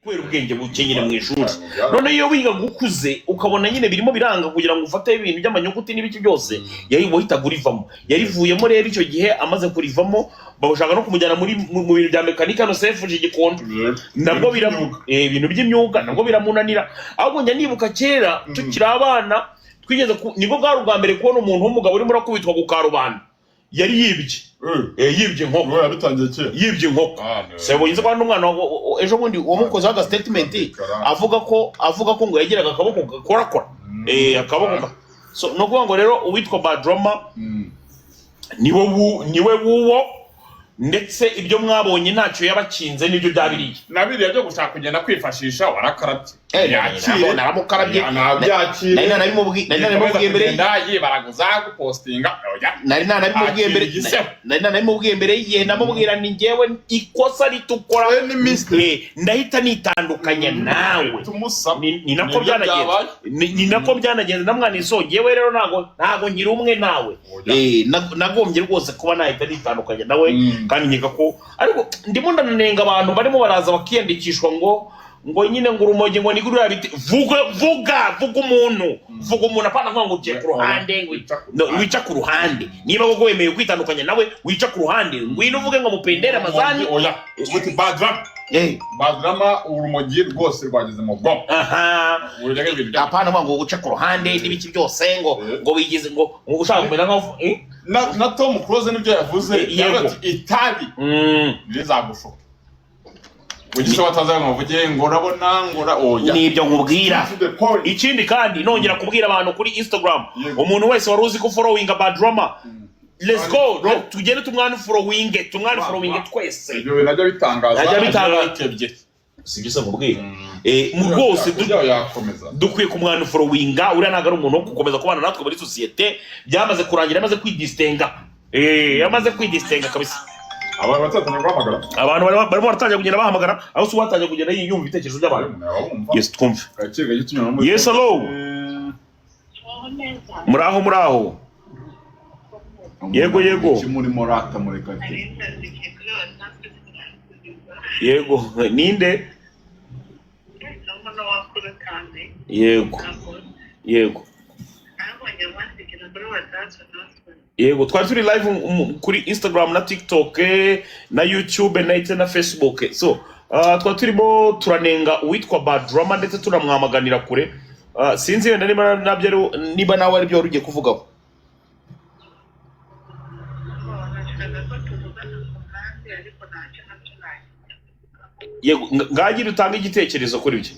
Kubera ubwenge buke nyine mu ishuri. None iyo wigaga ukuze, ukabona nyine birimo biranga kugira ngo ufate ibintu by'amanyuguti n'ibiki byose, yari wahitaga urivamo. Yarivuyemo rero icyo gihe. Amaze kurivamo, bashaka no kumujyana muri mu bintu bya mekanika no sefuje igikondo, nabwo bira ibintu by'imyuga nabwo biramunanira. Ahubwo njya nibuka kera tukiri abana, twigeze nibwo bwari ubwa mbere kubona umuntu w'umugabo urimo urakubitwa ku karubanda. Yari yibye, yibye inkoko. Yabitangiye kera. Yibye inkoko. Ah, no. Sebonye ko n'umwana ejo bundi wamukozeho aga statement, avuga ko ngo yagiraga akaboko gakorakora, akaboko so no kuvuga ngo rero uwitwa Badrama niwe wuwo, ndetse ibyo mwabonye ntacyo yabakinze, n'ibyo byabiriye. Na biriya byo gushaka kugenda kwifashisha, warakarabye. Yakire. Naramukarabye. Nabyakire. Nari nanabimubwiye mbere. Kugenda yibaraguza, gupostinga, oya. Nari nanabimubwiye mbere. Akira igisebo. Nari nanabimubwiye mbere y'igihe, ndamubwira ni njyewe ikosa ritukora We ni mistake. Ndahita nitandukanya nawe. Tumusaba. Ni nako Nibyo byanagenze. byabaye. Ni nako byanagenze. Namwana iso njyewe rero ntago nkiri umwe nawe. Oya. Nagombye rwose kuba nahita nitandukanya nawe. Kandi nkeka ko, ariko ndimo ndananenga abantu barimo baraza bakiyandikishwa ngo nyine ngo urumogi, ngo nigurira biti. Vuga, vuga, vuga umuntu, vuga umuntu, apana kuvuga ngo ugiye ku ruhande ngo Wica ku No, ruhande. wica ku ruhande. Niba koko wemeye kwitandukanya nawe, wica ku ruhande, ngwino uvuge ngo mupendere amazani. Oya, uti Badrama, Badrama, urumogi rwose rwageze mu bwonko. Ururega ibintu bya Apana kuvuga ngo uce ku ruhande n'ibiki byose, ngo ngo wigize ngo ushaka kumera nkaho Na Tom Close nibyo yavuze. Yego. Yavuze ati itabi rizagushuka, ugize bataza ngo bavuge ngo urabona ngo oya. Nibyo nkubwira. To the point. Ikindi kandi nongera kubwira abantu kuri Instagram, umuntu wese wari uzi ko followinga Badrama, let's go. Bro. Tugende tumwunfollowinge, tumwunfollowinge twese. Ibyo bintu najya bitangaza. Najya bitangaza. Like ebyiri. Sibyo se nkubwira? Mu rwose Ujya yakomeza. dukwiye kumwunfollowinga. Uriya ntabwo ari umuntu wo gukomeza kubana natwe muri sosiyete. Byamaze kurangira, yamaze kwidisitenga, yamaze kwidisitenga kabisa. Abantu batatangiye guhamagara. Abantu barimo baratangira kugenda bahamagara, aho si uwatangiye kugenda yumva ibitekerezo by'abantu. Umuntu yaba Yes, twumve. Gake gake tunyura muri Yes, hello. Muraho, muraho. Yego, yego. Iki murimo rata murekate? Yego, ninde? Yego, yego, yego. Twari turi live kuri Instagram na TikTok, na YouTube ndetse na Facebook. So twari turimo turanenga uwitwa Badrama, ndetse tunamwamaganira kure. Sinzi wenda niba nabyo niba nawe ari byo wari ugiye kuvugaho. Yego, ngagira utange igitekerezo kuri byo.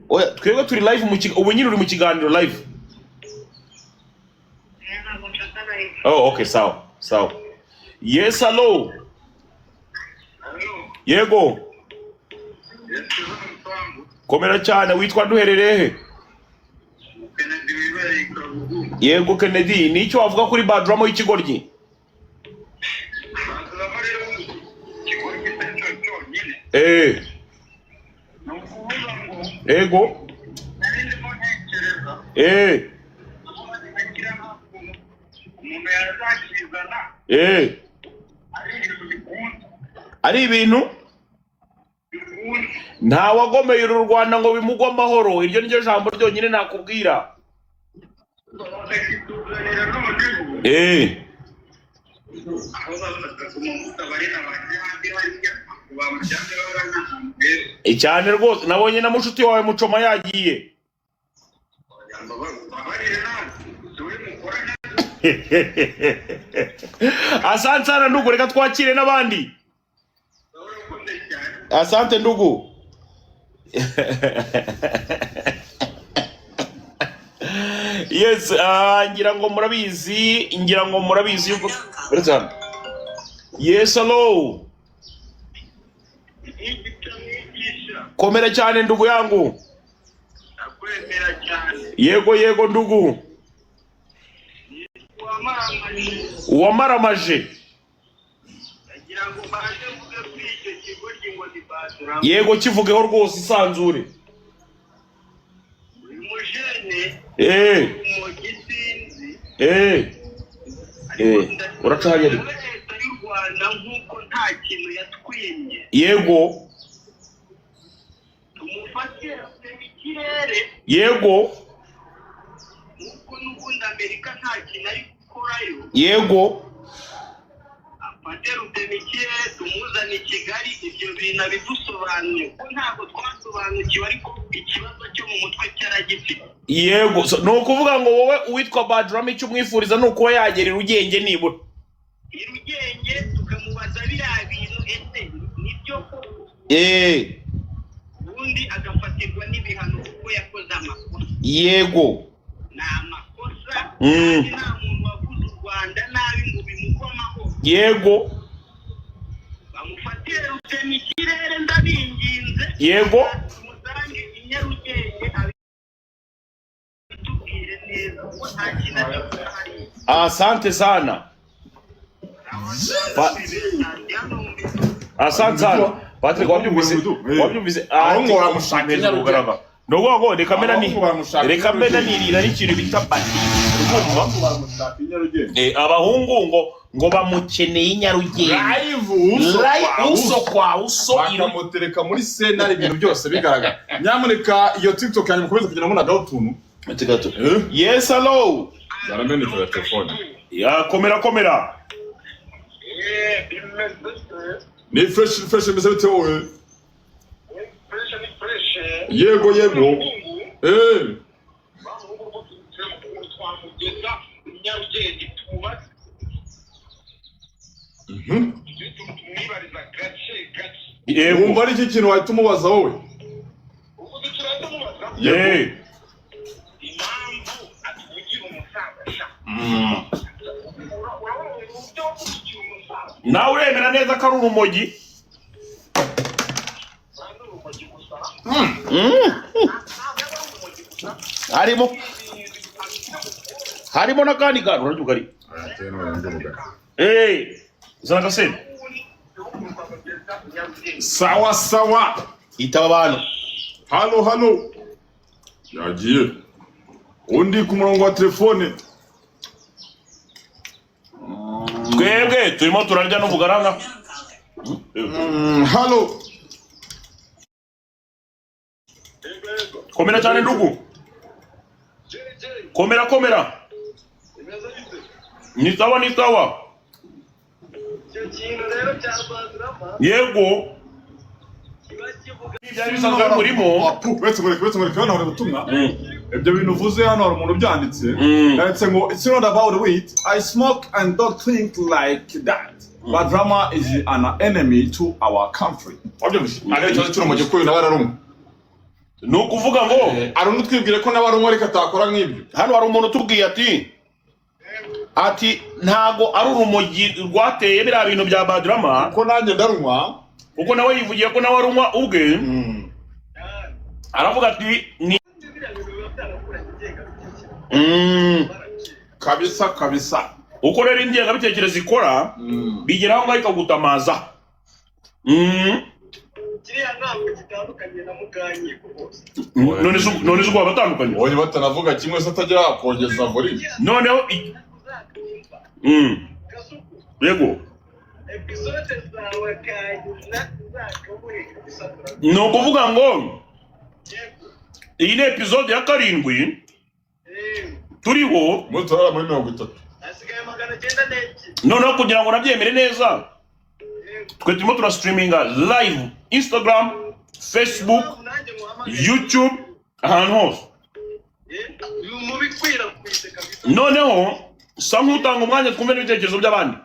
Oya, twebwe turi live mu ubu nyine uri mu kiganiro live. Oh, okay, sawa sawa. Yes, hello. Yego, komera cyane. Witwa, duherereye he? Yego Kennedy, ni icyo wavuga kuri Badrama y'ikigoryi? Yego. Ari ibintu ntawagomeye uru Rwanda ngo bimugwe amahoro. Iryo niryo jambo ryonyine nakubwira. Cyane rwose, nabonye na mushuti wawe Mucoma yagiye. Asante sana ndugu, reka twakire n'abandi. Asante ndugu. Yes, ngira ngo murabizi, ngira ngo murabizi yuko uretse hano. Yes, hello. Komera cyane ndugu yangu. Yego, yego ndugu. Uwamaramaje. Yego, kivugeho rwose, isanzure. Uraca hariya ariko. Leta y'u Rwanda, nk'uko nta kintu yatwimye, tumufate ikirere, nk'uko n'ubundi Amerika nta kintu ari gukorayo. Afate rutemikirere, tumuzane i Kigali, ibyo bintu abidusobanuye, ko ntabwo twasobanukiwe, ariko ikibazo cyo mu mutwe cyaragifite. Yego. So, ni ukuvuga ngo wowe uwitwa Badrama icyo umwifuriza ni ukuba yagera i Rugenge nibura. I Rugenge, tukamubaza biriya bintu, ese nibyo koko? Ubundi agafatirwa n'ibihano kuko yakoze amakosa. Ni amakosa, kandi nta muntu wavuze u Rwanda nabi ngo bimugwe amahoro. Bamufatire rutemikirere, ndabinginze. Tumusange i Nyarugenge, abitubwire neza, kuko nta kintu ari gukora hariya. Asante sana. Asante sana Patrick, wabyumvise? Wabyumvise? Ahubwo baramushaka i Nyarugenge. Ni ukuvuga ngo reka mbe nani Ahubwo baramushaka i reka mbe Nyarugenge. nanirira n'ikintu bita bandi, urumva? Baramushaka i Nyarugenge. Abahungu ngo bamukeneye i Nyarugenge. Live, uso Live, kwa uso kwa uso. Bakamutereka muri sentare, ibintu byose bigaragara. Nyamuneka iyo TikTok yanjye mukomeze kugira ngo munagaho utuntu. Yes, hello. Yaramenekera telefone. Ya, komera komera. Bimeze bite? Ni fresh fresh, bimeze bite wowe? Fresh ni fresh. Yego. Twamugeza i Nyarugenge, tubaze, tumwibariza gake gake. Wumva ari iki kintu wahita umubaza wowe? Ubu turahita mubaza impamvu atuvugira umusaza sha. Urabona uburyo bwo kuvugira umusaza. Nawe uremera neza ko ari urumogi? Nta n'urumogi gusa. Ntabwo ari urumogi gusa. Harimo n'akandi kantu urarya ubugari. Zana agasenda. Sawa sawa. Itaba abantu. Halo halo, yagiye. Undi ku murongo wa telefone. Twebwe turimo turarya n'ubugaranga. Halo. Komera cyane ndugu, komera komera. Ni sawa, ni sawa. Icyo kintu rero cya Badrama kiba kivuga. Byari bisanzwe bimurimo. Apu, uretse ngureke, hano hari ubutumwa. Ibyo bintu uvuze, hano hari umuntu ubyanditse. Yanditse ngo: "It's not about weed. I smoke and don't think like that. But Drama is an enemy to our country." Wabyumvise? Ntabwo ari ikibazo cy'urumogi, kuko uyu nawe ararunywa. Ni ukuvuga ngo Hari undi utwibwire ko nawe arunywa ariko atakora nk'ibyo. Hano hari umuntu utubwiye ati ntago ari urumogi rwateye biriya bintu bya Badrama. Kuko nanjye ndarunywa. Kuko nawe yivugiye ko nawe arunywa ubwe. Aravuga ati ni Biriya bintu biba byarakuranye ingengabitekerezo. Kabisa kabisa. Uko rero ingengabitekerezo ikora, bigera aho ngaho ikagutamaza. Kiriya ntabwo gitandukanye na mukanyiko rwose. None se ubwo baba batandukanye? Ubonye batanavuga kimwe se, atagira kongeza volume. Noneho Uzakumva Kasuku. Yego. Episode zawe kanyina uzakabure kabisa. Ni ukuvuga ngo iyi ni episode ya 7 turiho. Muri turara muri 30. Hasigaye 902. Noneho kugira ngo nabyemere neza, twe turimo turastreaminga live Instagram, Facebook, Nanjye muhamagaye. YouTube, ahantu hose. Mubikwirakwize kabisa. Noneho sa nk'utanga umwanya, twumve n'ibitekerezo by'abandi.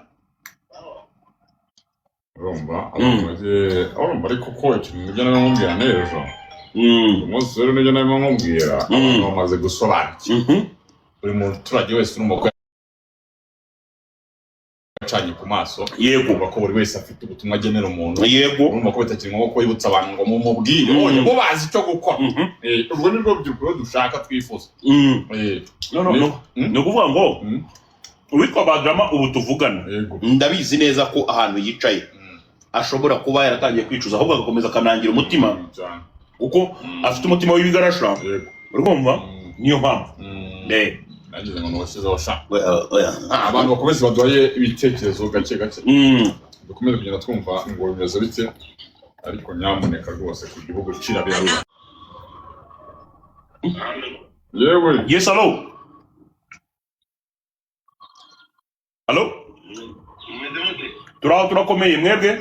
Urumva abantu urumva ariko ko ikintu nibyo narimo nkubwira n'ejo, uyu munsi rero nibyo narimo nkubwira, abantu bamaze gusobanukirwa. Buri muturage wese urumva ko yacanye ku maso. Urumva ko buri wese afite ubutumwa agenera umuntu. Urumva ko bitakiri ngombwa ko yibutsa abantu ngo mumubwire. Oya, bo bazi icyo gukora. Urwo ni rwo rubyiruko rero dushaka, twifuza. No. Ni ukuvuga ngo uwitwa Badrama ubu tuvugana, ndabizi neza ko ahantu yicaye ashobora kuba yaratangiye kwicuza, ahubwo agakomeza akanangira umutima, Cyane. kuko afite umutima w'ibigarasha. Urumva? Niyo mpamvu. Nagize ngo ntiwashyizeho sha. Oya, oya. Abantu bakomeze baduhaye ibitekerezo gake gake. Dukomeze kugenda twumva ngo bimeze bite, ariko nyamuneka rwose ku gihugu kirabirabura yewe. Yes, hello, hello. Turaho, turakomeye, mwebwe?